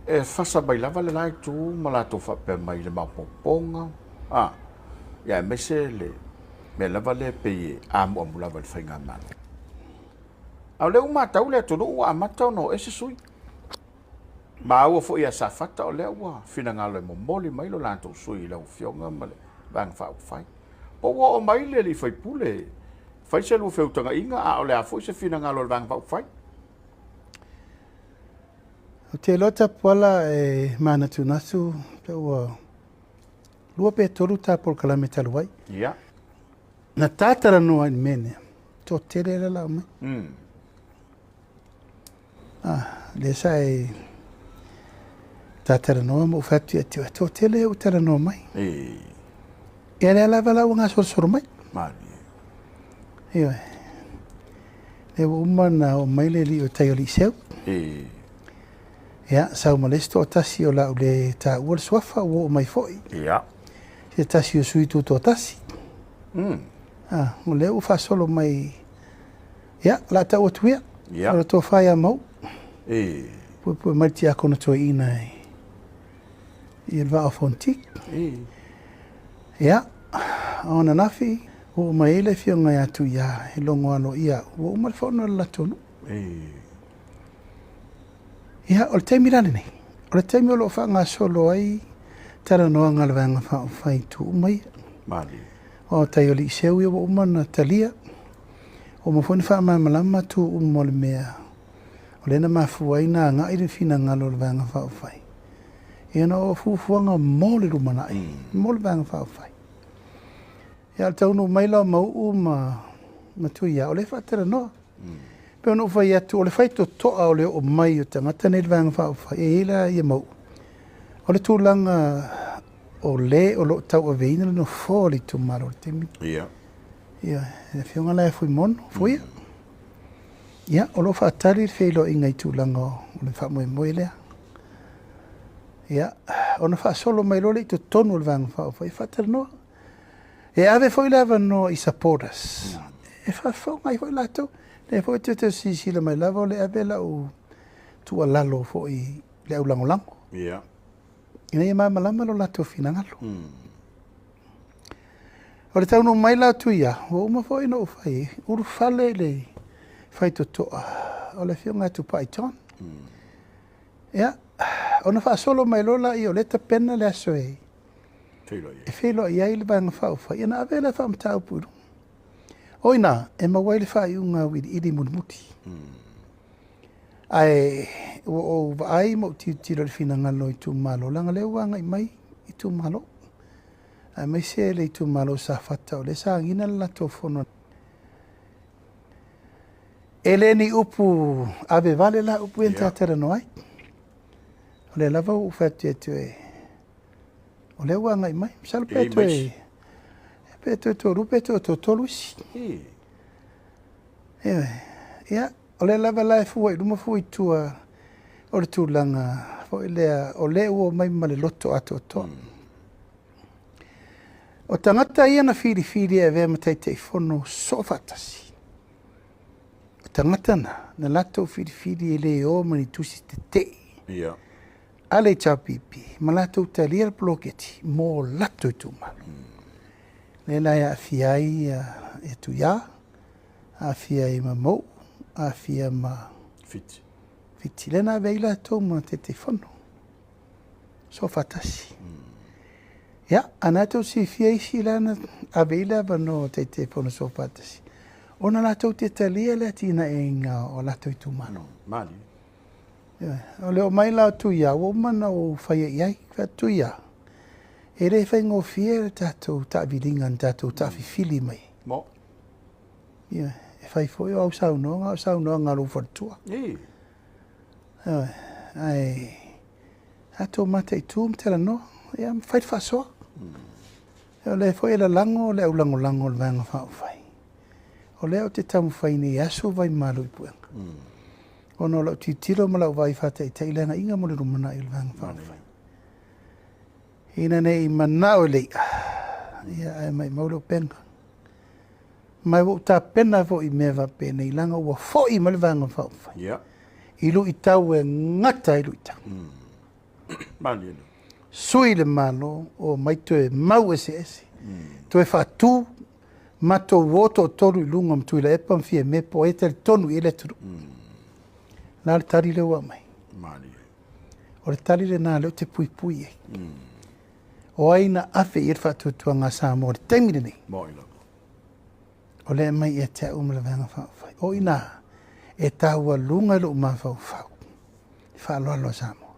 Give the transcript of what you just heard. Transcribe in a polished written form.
E fasa mai lava le la itu ma latou faapea mai i le maopoopoga, a, ia aemaise le mea lava lea e pei e amuamu lava i le faigamalo. A o lea ua matau le atunuu ua amata ona o ese sui. Maua foi ia Safata o lea ua finagalo e momoli mai lo latou sui i lau Afioga ma le Vaega Faaupufai. Po ua oo mai le alii faipule fai se lua feutagaiga, a o le a foi se finagalo o le Vaega Faaupufai? Ou te iloa Tapuala e manatunatu pe ua 2 pe 3 ta polokalame talu ai. Ia. Na ta talanoa i le mea lea, toatele la lau mai. Ah, lea sa e ta talanoa ma ou fai atu ia te oe, toatele ua talanoa mai. Ia lea lava la ua gasolosolo mai. Malie. Ioe. Lea ua uma ona oo mai le alii o tai o Aliiseu. Ia, sau ma le isi toatasi o le a ou le taua le suafa, ua oo mai foi. Ia. Se tasi o sui tutoatasi. Ah, o lea ua faasolo mai, ia, o le a tau atu ia. Ia. O le tofa ia Mauu. Puepue mai le tiakono toeaina i le Vaa o Fonoti. Ia, o ananafi, ua oo mai ai le afioga ia Tuia e logo aloaia au, ua uma le fono a le latou nuu. Ia, o le taimi la lenei, o le taimi o lo o faagasolo ai talanoaga a le Vaega Faaupufai i itu uma ia. Malie. O tai o Aliiseu ia ua uma ona talia, ua uma foi ona faamalamalama tu uma o le mea o lea na mafua ai ona agai le finagalo o le Vaega Faaupufai. Ia ona o fuafuaga mo le lumanai, mo le Vaega Faaupufai. Ia, o le taunuu mai la o Mauu ma Tuia, o lea e faatalanoa. Pei ona ou fai atu, o le faitotoa o le oo mai o tagata nei i le Vaega Faaupufai, e i ai la ia Mauu. O le tulaga o le o lo o tauaveina le nofoa o le itumalo i le taimi lenei. Ia. Ia, le afioga la ia Fuimono, Fuia. Ia, o lo o faatali le feiloaiga i tulaga o le faamoemoe lea. Ia, ona faasolo mai loa lea i totonu o le Vaega Faaupufai e faatalanoa. E ave foi le avanoa i supporters e faafofoga ai foi latou. Lea foi e te silasila mai lava o le ave lau tuualalo foi i le au lagolago. Ia. Ina ia malamalama lo latou finagalo. O le taunuu mai la o Tuia, ua uma foi ona ou fai, ulufale i le faitotoa o le afioga ia Tupai John. Ia, ona faasolo mai loa lea o lea e tapena le aso e feiloai ai le Vaega Faaupufai, ona ave lea faamataupu i luga. O i ina e maua ai le faaiuga auiliili mulimuli. Ae ua ou vaai ma ou tilotilo i le finagalo o itumalo, leaga o lea ua agai mai itumalo, aemaise le itumalo o Safata, o lea sa agiga le latou fono. E le ni upu ave vale la upu ia na ta talanoa ai. O lea lava ua ou fai atu ia te oe, o lea ua agai mai. Masalo pe toe pe toe toalua pe toe toatolu isi. Ioe. Ia, o lea lava la e fua i luma fua i tua o le tulaga foi lea o lea ua omai ma le loto atoatoa. O tagata ia na filifili e avea ma Taitaifono soofaatasi. O tagata na, na latou filifili e le o ma ni tusi tetee. Ia. A le HRPP ma latou talia le poloketi mo latou itumalo. Lea la e aafia ai ia Tuia, aafia ai ma Mou, aafia ma Fiti. Fiti. Lea na ave ai latou ma Taitaifono soofaatasi. Ia, a na tou silafia isi la na ave ai le avanoa o Taitaifono soofaatasi, ona latou te talia le atinaeina o latou itumalo. Malie. O le oo mai la o Tuia, ua uma ona ou faia i ai. Fai atu, Tuia, e le faigofie le tatou taaviliga na tatou taafifili mai. Mo. Ia, e fai foi o au saunoaga, o saunoaga a lou faletua. Ioe, ae tatou mataitu ma talanoa, ia ma fai le faasoa. O lea foi e lalago le au lagolago o le Vaega Faaupufai. O lea ou te taumafai nei e asu vaimalu i puega. Ona o lau tilotilo ma lau vaai faataitai i le agaiga mo le lumanai o le Vaega Faaupufai. Ina ne i manao i le i'a, ia ae maumau le upega. Ma ua ou tapena foi i mea faapenei, leaga ua foi mai le Vaega Faaupufai. Yeah. I luitau e gata ai luitau. Malie lava. Sui le Malo, omai toe mau eseese, toe faatu matou o toatolu i luga ma Tuilaepa ma Fiame po o ai e talitonu i ai le atunuu. O le a le tali lea ua aumai? Malie. O le tali lena lea ou te puipui ai. O ai na ave i ai le faatuatuaga a Samoa i le taimi lenei? Moni lava. O lea e aumai ia te au ma le Vaega Faaupufai. O i ina e taualuga i lou mafaufau le faaaloalo a Samoa.